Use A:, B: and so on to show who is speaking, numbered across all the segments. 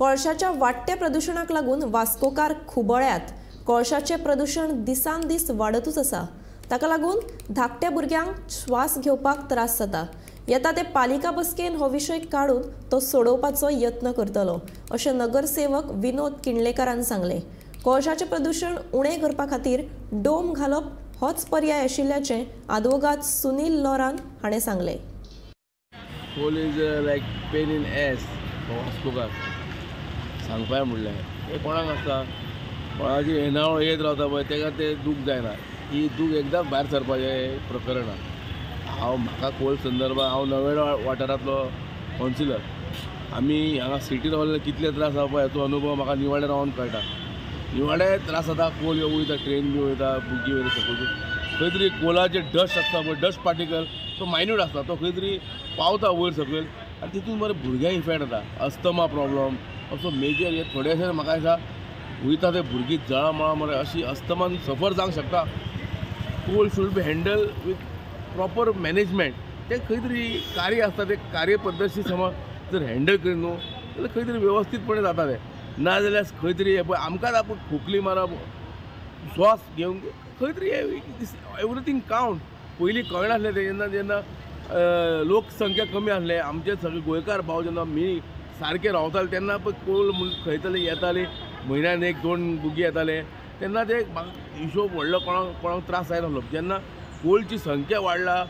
A: कोळशाच्या वाडट्या प्रदुशणाक लागून वास्कोकार खुबळ्यात। कोळशाचें प्रदुशण दिसान दीस वाडतूच आसा। ताका लागून धाकट्या भुरग्यांक श्वास घेवपाक त्रास जाता। येता ते पालिका बसकेन हो विशय काडून तो सोडोवपाचो यत्न करतलो अशें नगरसेवक विनोद किणलेकारान सांगलें। कोळशाचें प्रदुशण उणें करपा खातीर डोम घालप होच पर्याय आशिल्ल्याचें आदवोगाद सुनील लोरान हाणें सांगलें।
B: Coal is like pain in ass Vascokar सांगपाक म्हणल्यार हें कोणाक आसता, कोणाची येणावळ येत रावता पळय ताका तें दूख जायना, ही दूख एकदां भायर सरपाचें प्रकरण आहा। हांव म्हाका कोल संदर्भात हांव नवें वाठारांतलो कावन्सिलर, आमी हांगा सिटी रावले कितले त्रास जावपा हाचो अनुभव म्हाका निवाडे रावन कळटा। निवाडे त्रास जाता, कोल वयता, ट्रेन बी वयता, बुगी वयता, सपोज खंय तरी कोलाचे डस्ट आसता पळय, डस्ट पार्टिकल तो मायन्यूट आसता, तो खंय तरी पावता वयर सकयल आनी तितून बरें भुरग्यांक इफेक्ट जाता, अस्थमा प्रॉब्लम असो मेजर। हे थोडेशे म्हाका दिसता वयता ते भुरगीं जळा मळा मरे अशी अस्थमान सफर जावंक शकता। Coal should be handle with proper management. तें खंय तरी कार्य आसता, तें कार्य पद्दती समज जर हँडल करी न्हू जाल्यार खंय तरी वेवस्थीतपणे जाता तें, ना जाल्यार खंय तरी पळय आमकांच आपूण खोकली मारप, श्वास घेवंक खंय तरी एवरीथींग कावंट। पयलीं कळनासलें तें, जेन्ना जेन्ना लोकसंख्या कमी आसले, आमचे सगळे गोंयकार भाव जेन्ना मी सारके रावताले तेन्ना पळय कोल म्हूण खंयतले येताले, म्हयन्यान एक दोन बुगी येताले, तेन्ना ते हिशोब व्हडलो कोणाक कोणाक त्रास जायनासलो। जेन्ना कोलची संख्या वाडला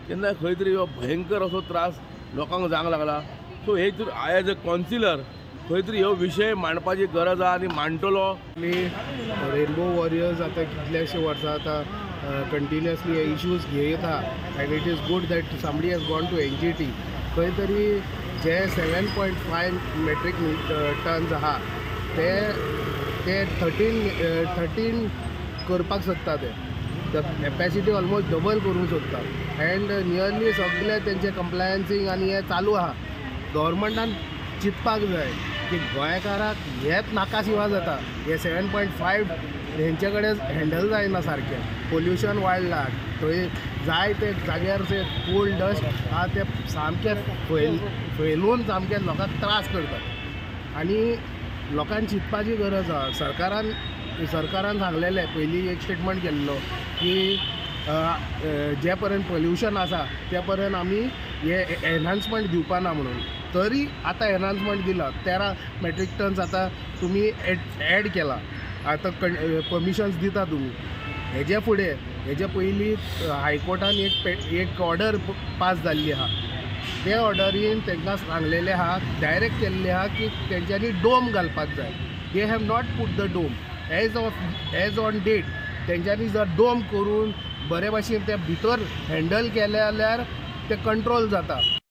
B: तेन्ना खंय तरी भयंकर असो त्रास लोकांक जावंक लागला। सो हे I as a councillor खंय तरी हो विशय मांडपाची गरज आहा आनी मांडटलो।
C: आनी रेनबो वॉरियर्स आतां कितलेशे वर्सां आतां कंटिन्युअसली हे इश्यूज घेयत आहा and it is good that somebody has gone to NGT। खंय तरी जे 7.5 मेट्रीक टन्स आहा ते ते 13 करपाक सोदता, ते कॅपेसिटी ऑलमोस्ट डबल करूंक सोदता एंड नियरली सगळे तेंचे कंप्लायन्सींग आनी हें चालू आहा। गव्हर्मेंटान चिंतपाक जाय की गोंयकाराक हेंच नाका शिवा जाता, हे 7.5 हेंचे कडेन हँडल जायना सारकें, पोल्युशन वाडलां, थंय जाय ते जाग्यार जे कोल्ड डस्ट आहा ते सामकें फैलून सामकें लोकांक त्रास करता आनी लोकांक चिंतपाची गरज आहा। सरकारान सांगलेलें पयलीं एक स्टेटमेंट केल्लो की जे पर्यंत पोल्युशन आसा ते पर्यंत आमी हे एनहान्समेंट दिवपा ना म्हणून, तरी आतां एनहान्समेंट दिला 13 मेट्रीक टन्स आतां तुमी एड केला, आतां परमिशन्स दिता तुमी। हेजे फुडें हेजे पयलीं हायकोर्टान एक ऑर्डर पास जाल्ली आहा, ते ऑर्डरीन तांकां सांगलेलें आहा, डायरेक्ट केल्लें आहा की तेंच्यांनी डोम घालपाक जाय। They have not put the dome as on date. तेंच्यांनी जर डोम करून बरे भाशेन ते भितर हँडल केले जाल्यार ते कंट्रोल जाता।